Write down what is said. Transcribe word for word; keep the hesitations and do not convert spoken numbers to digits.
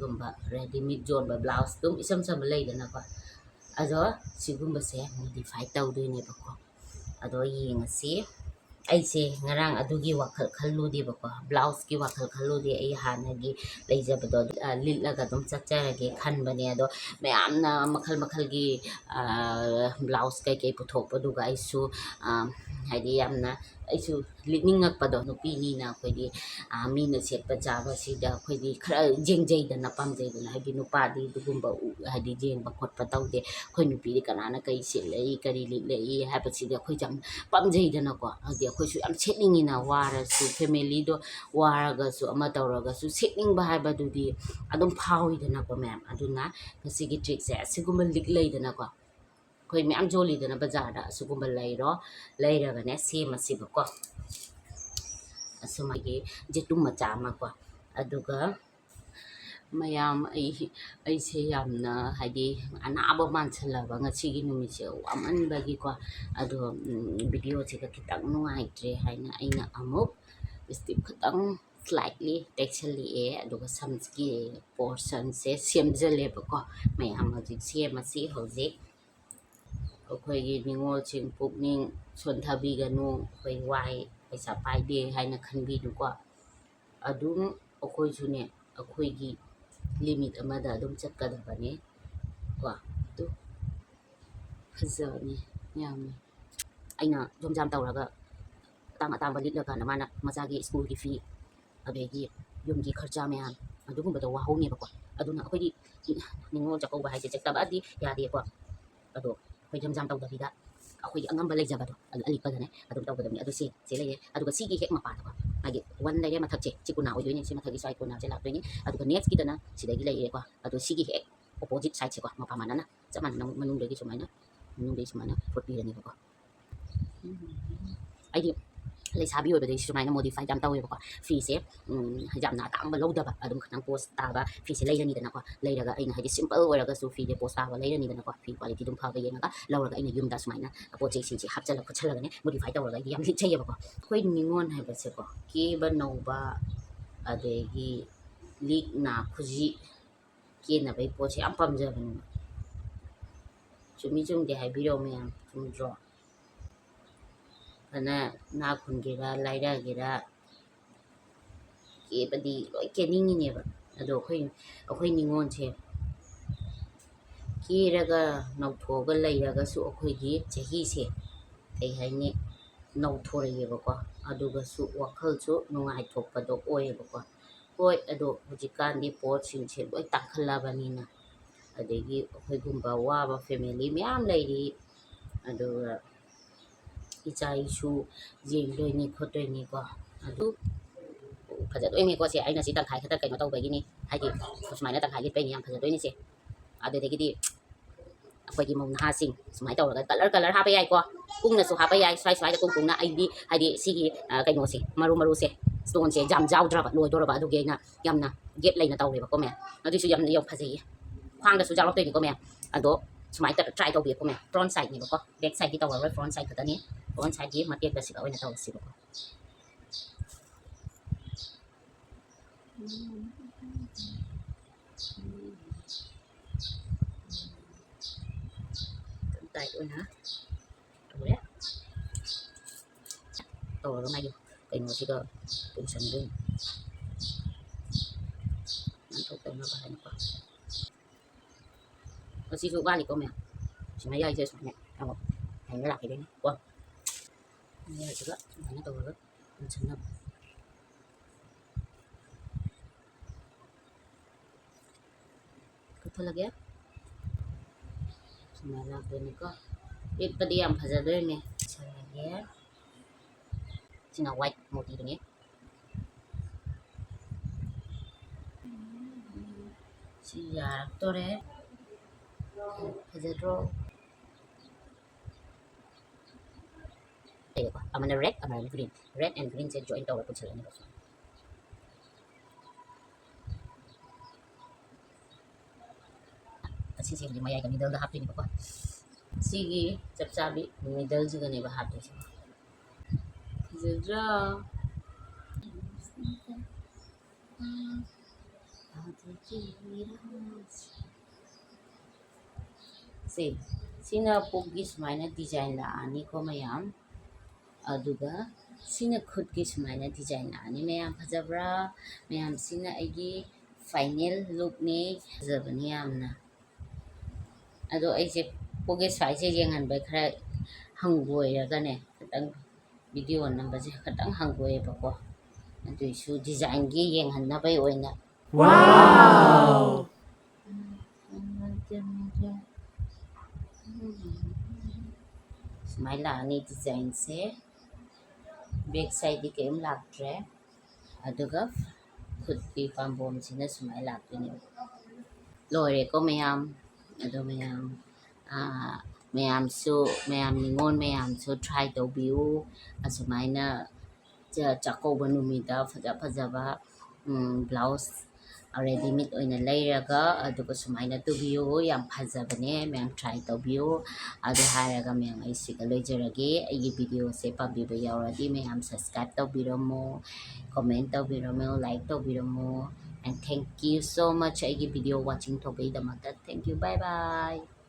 ꯒꯨꯝꯕ ꯔꯦꯗꯤꯃꯦꯗ ꯌꯣꯟꯕ ꯕ꯭ꯂꯥꯎꯁ ꯑꯗꯨꯝ ꯏꯆꯝ ꯆꯝꯕ ꯂꯩꯗꯅꯀꯣ, ꯑꯗꯣ ꯁꯤꯒꯨꯝꯕꯁꯦ ꯃꯣꯗꯤꯐꯥꯏ ꯇꯧꯗꯣꯏꯅꯦꯕꯀꯣ꯫ ꯑꯗꯣ ꯌꯦꯡꯉꯁꯤ꯫ ꯑꯩꯁꯦ ꯉꯔꯥꯡ ꯑꯗꯨꯒꯤ ꯋꯥꯈꯜ ꯈꯜꯂꯨꯗꯦꯕꯀꯣ, ꯕ꯭ꯂꯥꯎꯁꯀꯤ ꯋꯥꯈꯜ ꯈꯜꯂꯨꯗꯦ꯫ ꯑꯩ ꯍꯥꯟꯅꯒꯤ ꯂꯩꯖꯕꯗꯣ, ꯑ, ꯂꯤꯠꯂꯒ ꯑꯗꯨꯝ ꯆꯠꯆꯔꯒꯦ ꯈꯟꯕꯅꯦ꯫ ꯑꯗꯣ ꯃꯌꯥꯝꯅ ꯃꯈꯜ ꯃꯈꯜꯒꯤ, ꯑ, ꯕ꯭ꯂꯥꯎꯁ ꯀꯩꯀꯩ ꯄꯨꯊꯣꯛꯄꯗꯨꯒ ꯑꯩꯁꯨ, ꯑ, ꯍꯥꯏꯗꯤ ꯌꯥꯝꯅ ꯑꯩꯁꯨ ꯂꯤꯠꯅꯤꯡꯉꯛꯄꯗꯣ꯫ ꯅꯨꯄꯤꯅꯤꯅ ꯑꯩꯈꯣꯏꯗꯤ, ꯑ, ꯃꯤꯅ ꯁꯦꯠꯄ ꯆꯥꯕꯁꯤꯗ ꯑꯩꯈꯣꯏꯗꯤ ꯈꯔ ꯌꯦꯡꯖꯩꯗꯅ, ꯄꯥꯝꯖꯩꯗꯅ꯫ ꯍꯥꯏꯗꯤ ꯅꯨꯄꯥꯗꯤ ꯑꯗꯨꯒꯨꯝꯕ ꯎ-, ꯍꯥꯏꯗꯤ ꯌꯦꯡꯕ ꯈꯣꯠꯄ ꯇꯧꯗꯦ꯫ ꯑꯩꯈꯣꯏ ꯅꯨꯄꯤꯗꯤ ꯀꯅꯥꯅ ꯀꯔꯤ ꯁꯦꯠꯂꯛꯏ, ꯀꯔꯤ ꯂꯤꯠꯂꯛꯏ ꯍꯥꯏꯕꯁꯤꯗꯤ ꯑꯩꯈꯣꯏꯁꯨ ꯌꯥꯝ ꯄꯥꯝꯖꯩꯗꯅꯀꯣ꯫ ꯍꯥꯏꯗꯤ ꯑꯩꯈꯣꯏꯁꯨ ꯌꯥꯝ ꯁꯦꯠꯅꯤꯡꯉꯤꯅ, ꯋꯥꯔꯁꯨ, ꯐꯦꯃꯤꯂꯤꯗꯣ ꯋꯥꯔꯒꯁꯨ, ꯑꯃ ꯇꯧꯔꯒꯁꯨ ꯁꯦꯠꯅꯤꯡꯕ ꯍꯥꯏꯕꯗꯨꯗꯤ ꯑꯗꯨꯝ ꯐꯥꯎꯋꯤꯗꯅꯀꯣ ꯃꯌꯥꯝ꯫ ꯑꯗꯨꯅ ꯉꯁꯤꯒꯤ ꯇ꯭ꯔꯤꯛꯁꯦ ꯑꯁꯤꯒꯨꯝꯕ ꯂꯤꯛ ꯂꯩꯗꯅꯀꯣ, ꯑꯩꯈꯣꯏ ꯃꯌꯥꯝ ꯌꯣꯜꯂꯤꯗꯅ ꯕꯖꯥꯔꯗ, ꯑꯁꯤꯒꯨꯝꯕ ꯂꯩꯔꯣ, ꯂꯩꯔꯒꯅꯦ ꯁꯦꯝꯃꯁꯤꯕꯀꯣ꯫ ꯑꯁꯨꯃꯥꯏꯒꯤ ꯖꯦꯇꯨꯝ ꯃꯆꯥ ꯑꯃꯀꯣ꯫ ꯑꯗꯨꯒ ꯃꯌꯥꯝ, ꯑꯩ, ꯑꯩꯁꯦ ꯌꯥꯝꯅ, ꯍꯥꯏꯗꯤ, ꯑꯅꯥꯕ ꯃꯥꯟꯁꯜꯂꯕ ꯉꯁꯤꯒꯤ ꯅꯨꯃꯤꯠꯁꯦ ꯋꯥꯃꯟꯕꯒꯤꯀꯣ꯫ ꯑꯗꯣ, ꯎꯝ, ꯚꯤꯗꯤꯑꯣꯁꯤꯒ ꯈꯤꯇꯪ ꯅꯨꯡꯉꯥꯏꯇ꯭ꯔꯦ ꯍꯥꯏꯅ ꯑꯩꯅ ꯑꯃꯨꯛ ꯂꯤꯞꯁꯇꯤꯛ ꯈꯤꯇꯪ ꯁ꯭ꯂꯥꯏꯠꯂꯤ ꯇꯩꯁꯜꯂꯛꯑꯦ, ꯑꯗꯨꯒ ꯁꯝꯁꯀꯤ ꯄꯣꯔꯁꯟꯁꯦ ꯁꯦꯝꯖꯜꯂꯦꯕꯀꯣ꯫ ꯃꯌꯥꯝ ꯍꯧꯖꯤꯛ ꯁꯦꯝꯃꯁꯤ꯫ ꯍꯧꯖꯤꯛ ꯑꯩꯈꯣꯏꯒꯤ ꯅꯤꯉꯣꯜꯁꯤꯡ ꯄꯨꯛꯅꯤꯡ ꯁꯣꯟꯊꯕꯤꯒꯅꯨ, ꯑꯩꯈꯣꯏ ꯋꯥꯏ, ꯄꯩꯁꯥ ꯄꯥꯏꯗꯦ ꯍꯥꯏꯅ ꯈꯟꯕꯤꯅꯨꯀꯣ꯫ ꯑꯗꯨꯝ ꯑꯩꯈꯣꯏꯁꯨꯅꯦ, ꯑꯩꯈꯣꯏꯒꯤ ꯂꯤꯃꯤꯠ ꯑꯃꯗ ꯑꯗꯨꯝ ꯆꯠꯀꯗꯕꯅꯦ ꯀꯣ꯫ ꯑꯗꯨ ꯐꯖꯕꯅꯤ ꯌꯥꯝꯅ꯫ ꯑꯩꯅ ꯖꯣꯝ ꯖꯥꯝ ꯇꯧꯔꯒ ꯑꯇꯥꯡ ꯑꯇꯥꯡꯕ ꯂꯤꯠꯂꯀꯥꯟꯗ ꯃꯥꯅ ꯃꯆꯥꯒꯤ ꯁ꯭ꯀꯨꯜꯒꯤ ꯐꯤ, ꯑꯗꯒꯤ ꯌꯨꯝꯒꯤ ꯈꯔꯆꯥ ꯃꯌꯥꯝ ꯑꯗꯨꯒꯨꯝꯕꯗꯣ ꯋꯥꯍꯧꯅꯦꯕꯀꯣ꯫ ꯑꯗꯨꯅ ꯑꯩꯈꯣꯏꯗꯤ ꯅꯤꯉꯣꯜ ꯆꯥꯛꯀꯧꯕ ꯍꯥꯏꯁꯦ ꯆꯠꯇꯕꯗꯤ ꯌꯥꯗꯦꯀꯣ꯫ ꯑꯗꯣ ꯑꯩꯈꯣꯏ ꯖꯝ ꯖꯥꯝ ꯇꯧꯗꯕꯤꯗ ꯑꯩꯈꯣꯏꯒꯤ ꯑꯉꯝꯕ ꯂꯩꯖꯕꯗꯣ ꯑꯗꯨ ꯑꯂꯤꯛꯄꯗꯅꯦ ꯑꯗꯨꯝ ꯇꯧꯒꯗꯕꯅꯤ꯫ ꯑꯗꯣ ꯁꯤ, ꯁꯤ ꯂꯩꯔꯦ꯫ ꯑꯗꯨꯒ ꯁꯤꯒꯤ ꯍꯦꯛ ꯃꯄꯥꯗꯀꯣ, ꯃꯥꯒꯤ ꯋꯥꯟ ꯂꯩꯔꯦ, ꯃꯊꯛꯁꯦ ꯁꯤ ꯀꯣꯟꯅ ꯑꯣꯏꯗꯣꯏꯅꯦ, ꯁꯤ ꯃꯊꯛꯀꯤ ꯁ꯭ꯋꯥꯏ ꯀꯣꯟꯅꯁꯦ ꯂꯥꯛꯇꯣꯏꯅꯦ꯫ ꯑꯗꯨꯒ ꯅꯦꯛꯁꯀꯤꯗꯅ ꯁꯤꯗꯒꯤ ꯂꯩꯔꯦꯀꯣ꯫ ꯑꯗꯣ ꯁꯤꯒꯤ ꯍꯦꯛ ꯑꯣꯄꯣꯖꯤꯠ ꯁꯥꯏꯗꯁꯦꯀꯣ, ꯃꯄꯥ ꯃꯥꯟꯅꯅ ꯆꯞ ꯃꯥꯟꯅꯅ ꯑꯃꯨꯛ ꯃꯅꯨꯡꯗꯒꯤ ꯁꯨꯃꯥꯏꯅ, ꯃꯅꯨꯡꯗꯒꯤ ꯁꯨꯃꯥꯏꯅ ꯐꯣꯠꯄꯤꯔꯅꯦꯕꯀꯣ꯫ ꯑꯩꯗꯤ ꯂꯩꯁꯥꯕꯤ ꯑꯣꯏꯕꯗꯒꯤ ꯁꯨꯃꯥꯏꯅ ꯃꯣꯗꯤꯐꯥꯏ ꯌꯥꯝ ꯇꯧꯋꯦꯕꯀꯣ꯫ ꯐꯤꯁꯦ, ꯎꯝ, ꯌꯥꯝꯅ ꯑꯇꯥꯡꯕ ꯂꯧꯗꯕ, ꯑꯗꯨꯝ ꯈꯤꯇꯪ ꯄꯣꯁ ꯇꯥꯕ ꯐꯤꯁꯦ ꯂꯩꯔꯅꯤꯗꯅꯀꯣ꯫ ꯂꯩꯔꯒ ꯑꯩꯅ, ꯍꯥꯏꯗꯤ, ꯁꯤꯝꯄꯜ ꯑꯣꯏꯔꯒꯁꯨ ꯐꯤꯁꯦ ꯄꯣꯁ ꯇꯥꯕ ꯂꯩꯔꯅꯤꯗꯅꯀꯣ꯫ ꯐꯤ ꯀ꯭ꯋꯥꯂꯤꯇꯤ ꯑꯗꯨꯝ ꯐꯕ ꯌꯦꯡꯉꯒ ꯂꯧꯔꯒ ꯑꯩꯅ ꯌꯨꯝꯗ ꯁꯨꯃꯥꯏꯅ ꯄꯣꯠ ꯆꯩꯁꯤꯡꯁꯦ ꯍꯥꯞꯆꯜꯂ ꯈꯣꯠꯆꯜꯂꯒꯅꯦ ꯃꯣꯗꯤꯐꯥꯏ ꯇꯧꯔꯒ ꯑꯩꯗꯤ ꯌꯥꯝ ꯂꯤꯠꯆꯩꯌꯦꯕꯀꯣ꯫ ꯑꯩꯈꯣꯏ ꯅꯤꯉꯣꯜ ꯍꯥꯏꯕꯁꯦꯀꯣ, ꯀꯦꯕ ꯅꯧꯕ, ꯑꯗꯒꯤ ꯂꯤꯛ ꯅꯥ ꯈꯨꯖꯤ ꯀꯦꯅꯕꯒꯤ ꯄꯣꯠꯁꯦ ꯌꯥꯝ ꯄꯥꯝꯖꯕꯅꯦꯕ꯫ ꯆꯨꯝꯃꯤ ꯆꯨꯝꯗꯦ ꯍꯥꯏꯕꯤꯔꯛꯑꯣ ꯃꯌꯥꯝ, ꯆꯨꯝꯗ꯭ꯔꯣ? ꯐꯅ ꯏꯅꯥꯛ ꯈꯨꯟꯒꯦꯔꯥ ꯂꯥꯏꯔꯒꯦꯔꯥ, ꯀꯦꯕꯗꯤ ꯂꯣꯏ ꯀꯦꯅꯤꯡꯉꯤꯅꯦꯕ꯫ ꯑꯗꯣ ꯑꯩꯈꯣꯏ, ꯑꯩꯈꯣꯏ ꯅꯤꯉꯣꯜꯁꯦ ꯀꯦꯔꯒ ꯅꯧꯊꯣꯛꯑꯒ ꯂꯩꯔꯒꯁꯨ ꯑꯩꯈꯣꯏꯒꯤ ꯆꯍꯤꯁꯦ, ꯀꯩ ꯍꯥꯏꯅꯤ, ꯅꯧꯊꯣꯔꯛꯑꯦꯕꯀꯣ꯫ ꯑꯗꯨꯒꯁꯨ ꯋꯥꯈꯜꯁꯨ ꯅꯨꯡꯉꯥꯏꯊꯣꯛꯄꯗꯣ ꯑꯣꯏꯌꯦꯕꯀꯣ꯫ ꯍꯣꯏ, ꯑꯗꯣ ꯍꯧꯖꯤꯛꯀꯥꯟꯗꯤ ꯄꯣꯠꯁꯤꯡꯁꯦ ꯂꯣꯏ ꯇꯥꯡꯈꯠꯂꯕꯅꯤꯅ, ꯑꯗꯒꯤ ꯑꯩꯈꯣꯏꯒꯨꯝꯕ ꯋꯥꯕ family ꯃꯌꯥꯝ ꯂꯩꯔꯤ꯫ ꯑꯗꯨꯒ ꯏꯆꯥ ꯏꯁꯨ ꯌꯦꯡꯗꯣꯏꯅꯤ ꯈꯣꯠꯇꯣꯏꯅꯤꯀꯣ꯫ ꯑꯗꯨ ꯐꯖꯗꯣꯏꯅꯤꯀꯣ ꯁꯦ꯫ ꯑꯩꯅ ꯁꯤ ꯇꯪꯈꯥꯏ ꯈꯛꯇ ꯀꯩꯅꯣ ꯇꯧꯕꯒꯤꯅꯤ, ꯍꯥꯏꯗꯤ ꯁꯨꯃꯥꯏꯅ ꯇꯪꯈꯥꯏ ꯂꯤꯠꯄꯩꯅꯤ ꯌꯥꯝ ꯐꯖꯗꯣꯏꯅꯤꯁꯦ꯫ ꯑꯗꯨꯗꯒꯤꯗꯤ ꯑꯩꯈꯣꯏꯒꯤ ꯃꯧ ꯅꯍꯥꯁꯤꯡ ꯁꯨꯃꯥꯏꯅ ꯇꯧꯔꯒ colour colour ꯍꯥꯞꯄ ꯌꯥꯏꯀꯣ, ꯀꯨꯡꯅꯁꯨ ꯍꯥꯞꯄ ꯌꯥꯏ꯫ ꯁ꯭ꯋꯥꯏ ꯁ꯭ꯋꯥꯏꯗ ꯀꯨꯡ ꯀꯨꯡꯅ, ꯑꯩꯗꯤ ꯍꯥꯏꯗꯤ ꯁꯤꯒꯤ, ꯑ, ꯀꯩꯅꯣꯁꯦ, ꯃꯔꯨ ꯃꯔꯨꯁꯦ, stoneꯁꯦ ꯌꯥꯝ ꯌꯥꯎꯗ꯭ꯔꯕ, ꯂꯣꯏꯗꯣꯔꯕ, ꯑꯗꯨꯒꯤ ꯑꯩꯅ ꯌꯥꯝꯅ gap ꯂꯩꯅ ꯇꯧꯔꯦꯕꯀꯣ ꯃꯌꯥꯝ꯫ ꯑꯗꯨꯏꯁꯨ ꯌꯥꯝꯅ ꯌꯥꯝ ꯐꯖꯩꯌꯦ꯫ ꯈ꯭ꯋꯥꯡꯗꯁꯨ ꯌꯥꯎꯔꯛꯇꯣꯏꯅꯤꯀꯣ ꯃꯌꯥꯝ꯫ ꯑꯗꯣ ꯁꯨꯃꯥꯏꯅ try ꯇꯧꯕꯤꯌꯨꯀꯣ ꯃꯌꯥꯝ꯫ Front sideꯅꯦꯕꯀꯣ, back sideꯀꯤ ꯇꯧꯔꯔꯣꯏ, front side ꯈꯛꯇꯅꯤ꯫ Front sideꯀꯤ ꯃꯇꯦꯛꯇ ꯁꯤꯗ ꯑꯣꯏꯅ ꯇꯧꯔꯁꯤꯕꯀꯣ꯫ Tight ꯑꯣꯏꯅ ꯇꯧꯔꯦ꯫ ꯇꯧꯔꯒ ꯃꯥꯒꯤ ꯀꯩꯅꯣꯁꯤꯒ ꯄꯨꯟꯁꯟꯗꯣꯏꯅꯤ꯫ ꯅꯥꯟꯊꯣꯛꯇꯅꯕ ꯍꯥꯏꯅꯀꯣ꯫ ꯑꯁꯤꯁꯨ ꯋꯥꯠꯂꯤꯀꯣ ꯃꯌꯥꯝ꯫ ꯁꯤ ꯃꯌꯥꯏꯁꯦ ꯁꯨꯃꯥꯏꯅ ꯑꯃꯨꯛ ꯍꯦꯟꯕ ꯂꯥꯛꯈꯤꯗꯣꯏꯅꯤ ꯀꯣ꯫ ꯃꯌꯥꯏꯁꯤꯒ ꯁꯨꯃꯥꯏꯅ ꯇꯧꯔꯒ ꯄꯨꯟꯁꯟꯅꯕ꯫ ꯀꯛꯊꯠꯂꯒꯦ꯫ ꯁꯨꯃꯥꯏꯅ ꯂꯥꯛꯇꯣꯏꯅꯤꯀꯣ꯫ ꯂꯤꯠꯄꯗꯤ ꯌꯥꯝ ꯐꯖꯗꯣꯏꯅꯦ꯫ ꯁꯥꯔꯒꯦ꯫ ꯁꯤꯅ white ꯃꯣꯇꯤꯗꯨꯅꯤ꯫ ꯁꯤ ꯌꯥꯔꯛꯇꯣꯔꯦ꯫ ꯐꯖꯗ꯭ꯔꯣ? ꯂꯩꯌꯦꯀꯣ꯫ ꯑꯃꯅ red, ꯑꯃꯅ green꯫ Red and greenꯁꯦ join ꯇꯧꯔ ꯄꯨꯟꯁꯤꯜꯂꯅꯤꯕ꯫ ꯑꯁꯤꯁꯦ ꯍꯧꯖꯤꯛ ꯃꯌꯥꯏꯗ middleꯗ ꯍꯥꯞꯇꯣꯏꯅꯦꯕꯀꯣ꯫ ꯁꯤꯒꯤ ꯆꯞ ꯆꯥꯕꯤ middleꯁꯤꯗꯅꯦꯕ ꯍꯥꯞꯇꯣꯏꯁꯦ꯫ ꯐꯖꯗ꯭ꯔꯥ? ꯁꯦ, ꯁꯤꯅ ꯄꯨꯛꯀꯤ ꯁꯨꯃꯥꯏꯅ design ꯂꯥꯛꯑꯅꯤꯀꯣ ꯃꯌꯥꯝ꯫ ꯑꯗꯨꯒ ꯁꯤꯅ ꯈꯨꯠꯀꯤ ꯁꯨꯃꯥꯏꯅ design ꯂꯥꯛꯑꯅꯤ꯫ ꯃꯌꯥꯝ ꯐꯖꯕ꯭ꯔꯥ? ꯃꯌꯥꯝꯁꯤꯅ ꯑꯩꯒꯤ final lookꯅꯦ꯫ ꯐꯖꯕꯅꯤ ꯌꯥꯝꯅ꯫ ꯑꯗꯣ ꯑꯩꯁꯦ ꯄꯨꯛꯀꯤ ꯁ꯭ꯋꯥꯏꯁꯦ ꯌꯦꯡꯍꯟꯕ ꯈꯔ ꯍꯪꯒꯣꯏꯔꯒꯅꯦ, ꯈꯤꯇꯪ video ꯅꯝꯕꯁꯦ ꯈꯤꯇꯪ ꯍꯪꯒꯣꯏꯌꯦꯕꯀꯣ꯫ ꯑꯗꯨꯏꯁꯨ designꯒꯤ ꯌꯦꯡꯍꯟꯅꯕꯒꯤ ꯑꯣꯏꯅ꯫ Wow! ꯁꯨꯃꯥꯏꯅ ꯂꯥꯛꯑꯅꯤ designꯁꯦ꯫ Back sideꯗꯤ ꯀꯔꯤꯝ ꯂꯥꯛꯇ꯭ꯔꯦ꯫ ꯑꯗꯨꯒ ꯈꯨꯠꯀꯤ ꯄꯥꯝꯕꯣꯝꯁꯤꯅ ꯁꯨꯃꯥꯏꯅ ꯂꯥꯛꯇꯣꯏꯅꯦꯕ꯫ ꯂꯣꯏꯔꯦꯀꯣ ꯃꯌꯥꯝ꯫ ꯑꯗꯣ ꯃꯌꯥꯝ, ꯑꯥ, ꯃꯌꯥꯝꯁꯨ, ꯃꯌꯥꯝ ꯅꯤꯉꯣꯜ ꯃꯌꯥꯝꯁꯨ try ꯇꯧꯕꯤꯌꯨ꯫ ꯑꯁꯨꯃꯥꯏꯅ ꯆ-, ꯆꯥꯛꯀꯧꯕ ꯅꯨꯃꯤꯠꯇ ꯐꯖ ꯐꯖꯕ, ꯎꯝ, blouse readymade ꯑꯣꯏꯅ ꯂꯩꯔꯒ, ꯑꯗꯨꯒ ꯁꯨꯃꯥꯏꯅ ꯇꯨꯕꯤꯌꯨ꯫ ꯌꯥꯝ ꯐꯖꯕꯅꯦ, ꯃꯌꯥꯝ try ꯇꯧꯕꯤꯌꯨ꯫ ꯑꯗꯨ ꯍꯥꯏꯔꯒ ꯃꯌꯥꯝ ꯑꯩ ꯁꯤꯒ ꯂꯣꯏꯖꯔꯒꯦ꯫ ꯑꯩꯒꯤ videoꯁꯦ ꯄꯥꯝꯕꯤꯕ ꯌꯥꯎꯔꯗꯤ ꯃꯌꯥꯝ subscribe ꯇꯧꯕꯤꯔꯝꯃꯣ, comment ꯇꯧꯕꯤꯔꯝꯃꯣ, like ꯇꯧꯕꯤꯔꯝꯃꯣ꯫ And thank you so much ꯑꯩꯒꯤ video watching ꯇꯧꯕꯒꯤꯗꯃꯛꯇ꯫ Thank you, bye bye꯫